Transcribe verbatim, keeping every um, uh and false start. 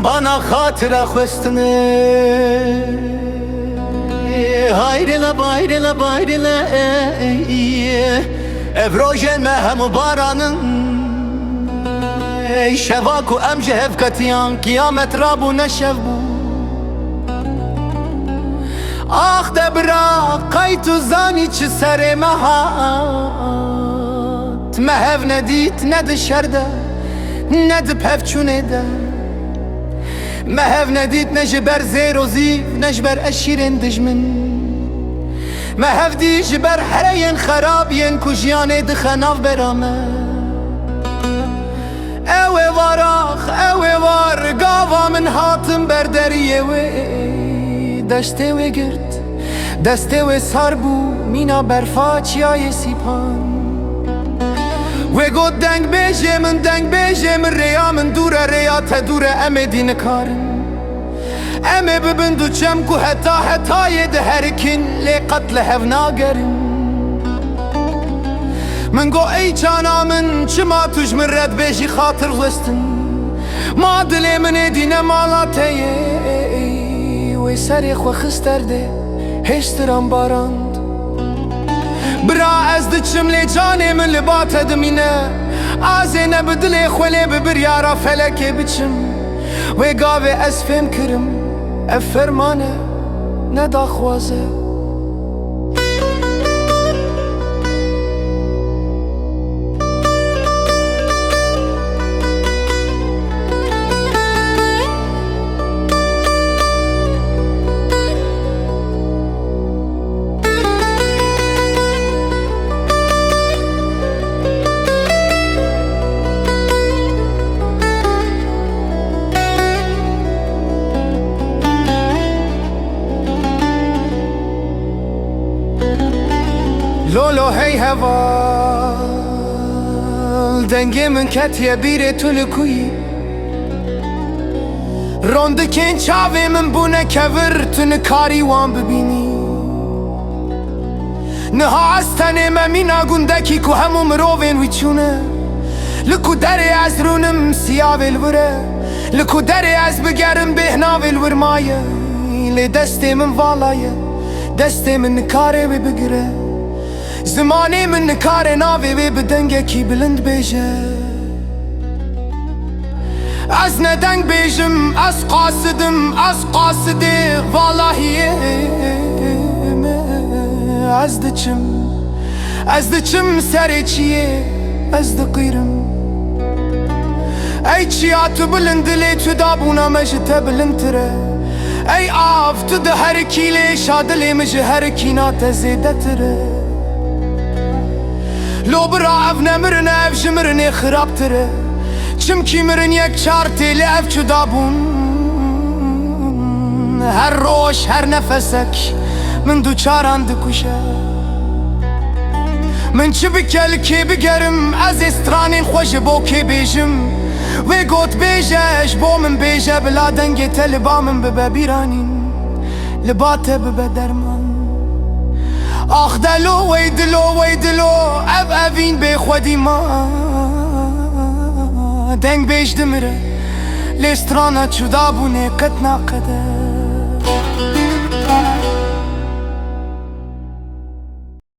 Bana xatira xwestinê. Hayrê le, bayrê le, bayrê le, ey, ey. Ev rojên me hemû baran in. Ey, şeva ku em ji hev ketiyan, kiyamet rabû, ne şev bû. Ax de bira, qey tu zanî çi serê me hat. Me hev nedît, ne di şer de, ne di pevçûnê de. Me hev nedît ne ji ber zêr û zîv, ne ji ber eşîrên dijmin. Me hev dî ji ber hereyên xerab yên ku jiyanê dixe navbera me. Ew ê war ax, ew ê war, gava min hatim ber deriyê wê. Destê wê girt, destê wê sar bû, mîna berfa çiyayê Sîpan. Wê got, dengbêjê min, dengbêjê min, rêya min dûr e, rêya te dûr e, em ê dî nikarin. Em ê bibin du çem ku heta hetayê diherikin, lê qet li hev nagerin. Min got, ey cana min, çima tu ji min re dibêjî xatir xwestin? Ma dilê min ê dî ne mala te ye. Wê serê xwe xist erdê, hêştiran barand. Bira, ez diçim, lê canê min li ba te dimîne. Azê ne bi dilê xwe, lê bi biryara felekê biçim. Wê gavê ez fêm kirim, ev ferman e, ne daxwaz e. Lolo hey heval, dengê min ketiye bîrê, tu li ku yî? Rondikên çavê min bûne kevir, tu nikarî wan bibînî. Niha ez tenê me mîna gundekî ku hemû mirovên wî çûne. Li ku derê ez rûnim, siyavê li wir e. Li ku derê ez bigerim, bêhnavê li wir maye. Lê destê min vala ye, destê min nikare wê bigire. Zimanê min nikare navê wê bi dengekî bilind bêje. Ez ne deng bêjim, ez qasidim, ez qasidê valahiyê me. Ez diçim, ez diçim serê çiyê, ez diqîrim. Ey çiya tu bilind dilê tu dabûna me ji te bilindtir e. Ey av, tu diherikî lê şa dilê min ji herikîna te zêdetir e. Lo bira, ev ne mirin e, ev ji mirinê xirabtir e. Çimkî mirin yek çar tê, lê ev cuda bûn her roj, her nefesek min du çaran dikuje. Min çi bike, li kê bigerim, ez ê stranên xwe ji bo kê bêjim? Wê got, bêje, ji bo min bêje, bila dengê te li ba min bibe bîranîn, li ba te bibe derman. Ax delo, wey dilo, wey dilo, ev evîn bê xwedî ma. Dengbêj dimire, lê strana cuda bûnê qet naqede.